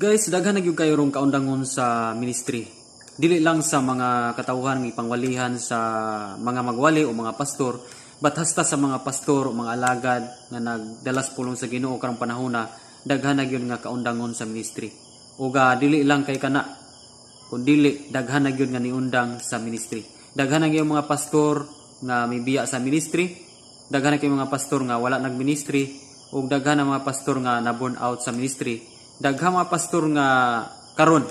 Guys, daghan na gyud kayo rong kaundangon sa ministry. Dili lang sa mga katawhan nga ipangwalihan sa mga magwali o mga pastor, but hasta sa mga pastor o mga alagad nga nagdalas pulong sa Ginoo karong panahona, daghan na gyud nga kaundangon sa ministry. Ug dili lang kay kana, kun dili daghan na gyud nga niundang sa ministry. Daghan na gyud mga pastor nga mibiya sa ministry, daghan na kay mga pastor nga wala nagministry, ug daghan na mga pastor nga na burn out sa ministry. Daghan mga pastor nga karon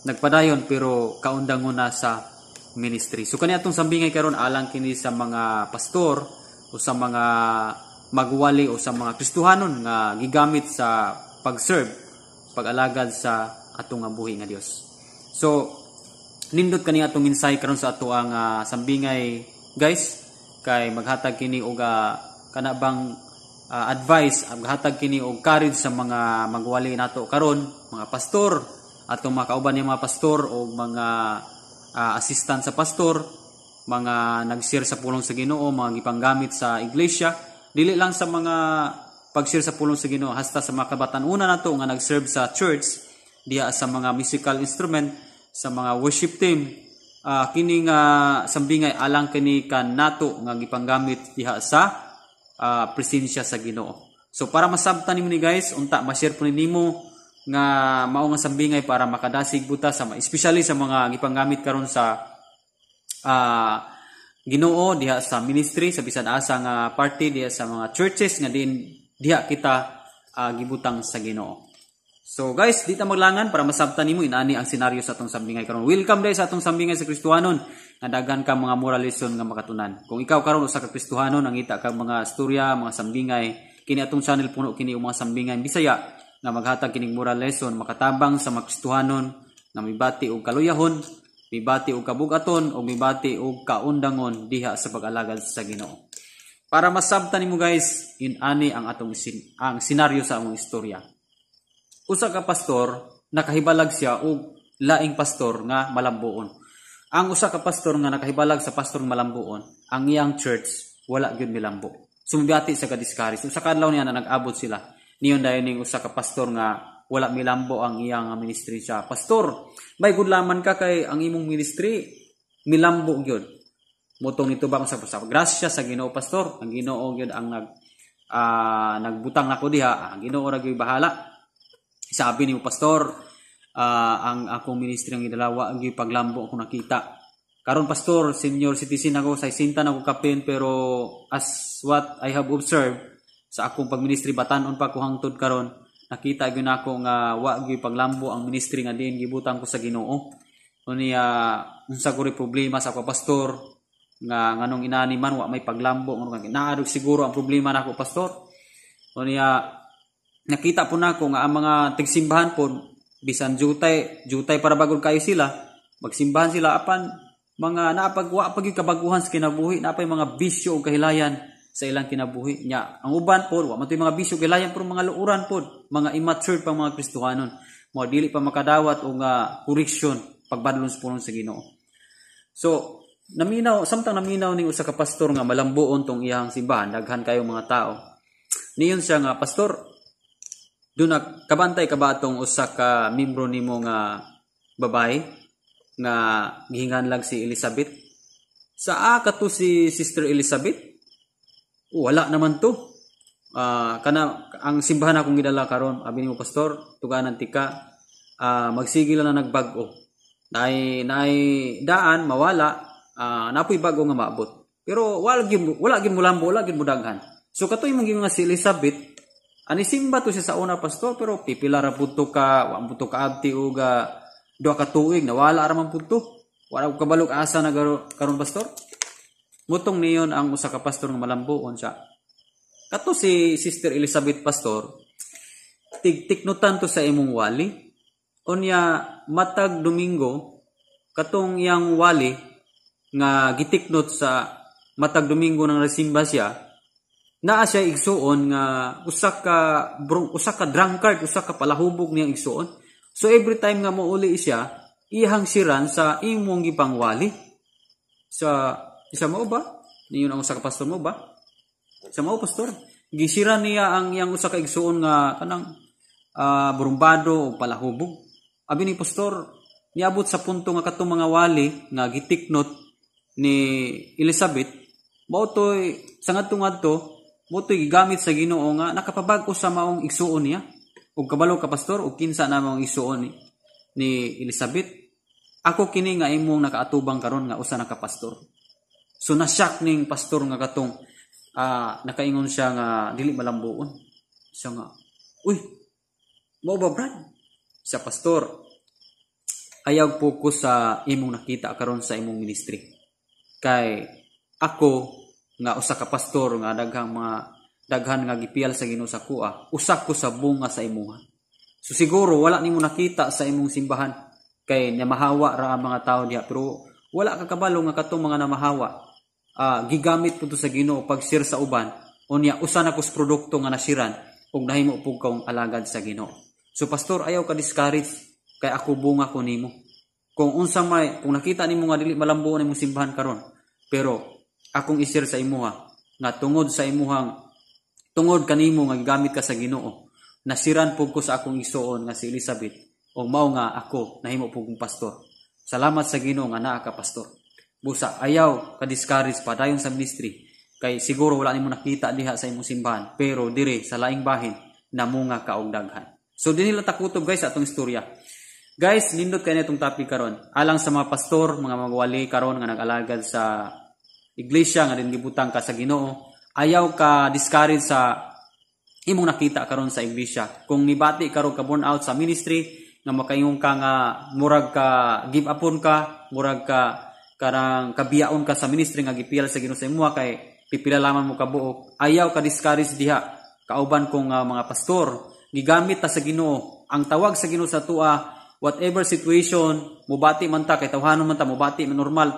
nagpadayon pero kaundangon na sa ministry. So kani atong sambingay karon alang kini sa mga pastor o sa mga magwali o sa mga Kristohanon nga gigamit sa pag-serve, pag-alagad sa atong nga buhi nga Dios. So nindot kani atong insight karon sa ato ang sambingay, guys, kay maghatag kini og kana bang advice, maghatag kini og courage sa mga magwali nato karon, mga pastor, atong mga kauban ni mga pastor o mga assistant sa pastor, mga nag-share sa pulong sa Ginoo, mga gipanggamit sa iglesia, dili lang sa mga pag-share sa pulong sa Ginoo, hasta sa mga kabatan-una nato nga nag-serve sa church, diha sa mga musical instrument, sa mga worship team, kini nga sambingay alang kini kanato nga gipanggamit diha sa presensya sa Ginoo. So para masabtan nimo ni, guys, unta ma-share po nimo nga mao nga sambingay para makadasig buta sa especially sa mga gipanggamit karon sa Ginoo diha sa ministry sa bisan asa nga party diha sa mga churches nga din diha kita gibutang sa Ginoo. So guys, di ta maglangan para masabtan nimo inani ang senaryo sa atong sambingay karon. Welcome day sa atong sambingay sa Kristohanon nga daghan ka mga moral lesson nga makatunan. Kung ikaw karon usa ka Kristohanon, nangita ka mga istorya, mga sambingay, kini atong channel puno kini og mga sambingay Bisaya nga maghatag kining moral lesson, makatabang sa mga Kristohanon nga mibati og kaluyahon, mibati og kabugaton o mibati og kaundangon diha sa pag-alagad sa Ginoo. Para masabtan nimo, guys, inani ang atong ang senaryo sa among istorya. Usa ka pastor, nakahibalag siya og laing pastor nga malambuon. Ang usa ka pastor nga nakahibalag sa pastor nga malambuon, ang iyang church wala gyud milambo. Sumibati sa ka-discourage. Usa ka adlaw niya na nag-abot sila. Niyon dayon ning usa ka pastor nga wala milambo ang iyang ministry siya. "Pastor, may gudlaman ka kay ang imong ministry milambo gyud." Motong nitubang sa pastor, "Grasya sa Ginoo, pastor. Ang Ginoo gyud ang nagbutang nako diha. Ang Ginoo ra gyud bahala." Sabi ni pastor, "Ang akong ministry ang gidala, ang paglambo ako nakita. Karon, pastor, senior citizen ako, sa sinta na ako kapin, pero as what I have observed sa akong pagministry, batanon pa ko hangtod karon, nakita gyud nako nga wa gyud paglambo ang ministry nga diin gibutang ko sa Ginoo. Unya unsa ko problema sa ako, pastor, nga nganong inani man wa may paglambo? Nganong naa siguro ang problema nako, pastor? Unya nakita po nako nga ang mga tigsimbahan po, bisan jutay jutay para bagod kayo sila, magsimbahan sila, apan mga naapagwa pag kabaguhan sa kinabuhi, napay mga bisyo o kahilayan sa ilang kinabuhi nya. Ang uban po, wa man mga bisyo kahilayan, pero mga luuran po, mga immature pang mga Kristohanon mo, dili pa makadawat og correction, pagbadlong sa pulong sa Ginoo." So naminaw, samtang naminaw ning usa ka pastor nga malambuon tong iyang simbahan, daghan kayo mga tao, niyon siya nga, "Pastor, doon na kabantay ka ba atong usa ka membro nimo nga babae nga gihinganlag si Elizabeth?" "Saa ka to si Sister Elizabeth? Oh, wala naman to. Kana ang simbahan akong gidala karon." Abi nimo, "Pastor, tuganan tika, magsige lang na nagbag-o. Naay naay daan mawala, napoy bago nga maabot. Pero wala gyud mulambo, wala gyud mudaghan. So katoy mong nga si Elizabeth, ani simba to siya sa una, pastor, pero pipila ra pud to ka, wa pud to kaabti og 2 ka tuig, nawala ra man pud to. Wala ko kabalog asa na karon, pastor." Mutong niyon ang usa ka pastor nga malambuon siya, "Kato si Sister Elizabeth, pastor, tigtiknutan to sa imong wali. Unya matag Domingo, katong iyang wali nga gitiknot sa matag Domingo nang nasimba siya, naa siya igsuon nga usa ka drunkard, usa ka palahubog niyang igsuon. So every time nga mouli siya, iyang siran sa imong gipangwali." Sa isa, "Mao ba?" Niyon ang usa ka pastor, "Mao ba?" "Sa mao, pastor. Gisiran niya ang iyang usa ka igsuon nga kanang Burumbado o palahubog. Abi ni pastor, niabot sa punto nga katong mga wali nga gitiknot ni Elizabeth, mao toy sa ngadto-ngadto, mao toy gigamit sa Ginoo nga nakapabag-o sa maong igsuon niya. Ug kabalo ka, pastor, og kinsa na maong igsuon ni Elizabeth? Ako kini nga imong nakaatubang karon nga usa na ka pastor. So na-shock ning pastor nga katong nakaingon siya nga dili malambuon. Siya nga, "Uy, mao ba, Brad?" Sa pastor, "Ayaw focus sa imong nakita karon sa imong ministry. Kay ako nga usa ka pastor nga daghang mga daghan nga gipiyal sa Ginoo sa kuha, usa ko sa bunga sa imuha. So siguro wala nimo nakita sa imong simbahan kay namahawa ra ang mga tao diha, pero wala ka kabalo nga katong mga namahawa gigamit pud to sa Ginoo pag-share sa uban. Unya usa na kus produkto nga nasiran ug nahimo pug kong alagad sa Ginoo. So pastor, ayaw ka discourage kay ako bunga ko nimo. Kung unsa may kung nakita nimo nga dili malambuon imong simbahan karon, pero akong i-share sa imuha nga tungod sa imuhang tungod kanimo nga gigamit ka sa Ginoo, nasiran pug ko sa akong igsuon nga si Elizabeth ug mao nga ako nahimo pug kong pastor. Salamat sa Ginoo nga naa ka, pastor. Busa ayaw ka discourage, padayon sa ministry kay siguro wala nimo nakita diha sa imong simbahan, pero dire sa laing bahin namunga ka og daghan." So dinhi lang takutob, guys, sa atong istorya. Guys, nindot kay itong topic karon. Alang sa mga pastor, mga magwali karon nga nag-alagad sa iglesia nga din gibutang ka sa Ginoo, ayaw ka discourage sa imong nakita karon sa iglesia. Kung nibati karon ka burn out sa ministry, nga makaingon ka nga murag ka give upon ka, murag ka karang kabiyaon ka sa ministry nga gipiyal sa Ginoo sa imuha kay pipila lamang mo kabuok, ayaw ka discourage diha. Kauban kong mga pastor, gigamit ta sa Ginoo. Ang tawag sa Ginoo sa tua, whatever situation, mubati man ta kay tawhanon man ta, mubati man normal,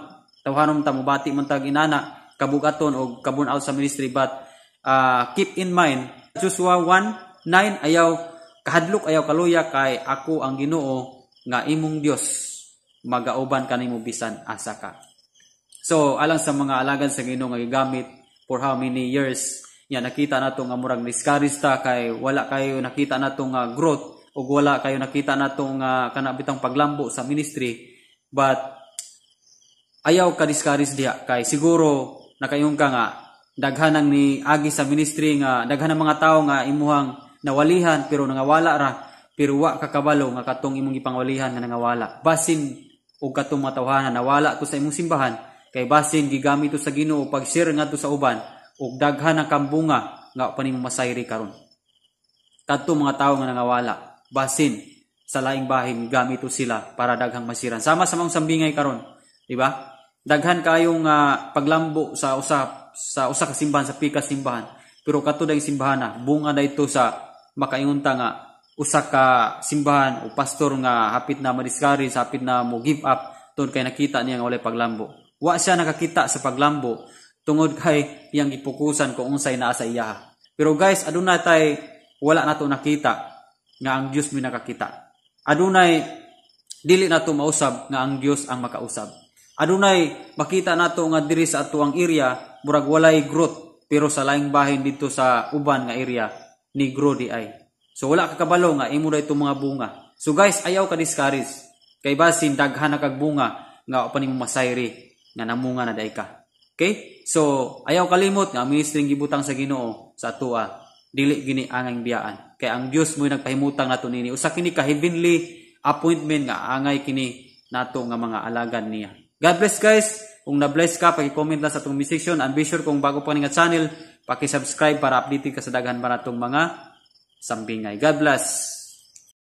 tawhanon man ta, mubati man ta ginana, kabugaton o ka-burn out sa ministry, but keep in mind Joshua 1:9, "Ayaw kahadlok, ayaw kaluya, kay ako ang Ginoo nga imong Dios, magauban kanimo bisan asa ka." So alang sa mga alagad sa Ginoo nga gigamit for how many years nya nakita nato nga murag discouraged ta kay wala kayo nakita nato nga growth ug wala kayo nakita nato nga kana bitang paglambo sa ministry, but ayaw ka discourage diha kay siguro nakaingon ka nga daghan ang ni agi sa ministry, nga daghan ang mga tawo nga imuhang nawalihan pero nangawala ra, pero wa ka kabalo nga katong imong gipangwalihan nga nangawala, basin og katong mga tawhana nawala to sa imong simbahan, kay basin gigamit to sa Ginoo pag-share ngadto sa uban ug daghan ang kambunga nga pa nimo masayri karon. Kadto mga tawo nga nangawala, basin sa laing bahin gamit to sila para daghang masiran, sama sa mga sambingay karon, di ba? Daghan kayong paglambo sa usa ka simbahan, sa pika simbahan, pero kato dayong simbahan na bunga dayto sa makaingon ta nga usa ka simbahan o pastor nga hapit na ma-discourage, hapit na mo give up tungod kay nakita niya nga walay paglambo. Wa siya nakakita sa paglambo tungod kay iyang gipokusan kung unsay naa sa iya. Pero guys, aduna tay wala nato nakita nga ang Dios may nakakita. Adunay dili nato mausab nga ang Dios ang makausab. Adunay makita nato nga diri sa atuang area murag walay growth, pero sa laing bahin dito sa uban nga area ni grow di ay. So wala ka kabalo nga imo ra itong mga bunga. So guys, ayaw ka discourage kay basin daghan na kag bunga nga pa nimo masayri nga namunga na day ka. Okay? So ayaw kalimot nga ang ministry gibutang sa Ginoo sa atoa dili gini angay biyaan. Kay ang Dios mo nagpahimutang nato nini. Usa kini ka heavenly appointment nga angay kini nato nga mga alagad niya. God bless, guys. Kung na-bless ka, paki-comment lang sa atong comment section and be sure kung bago pa ni nga channel, paki-subscribe para updated ka sa daghan pa natong mga sambingay. God bless.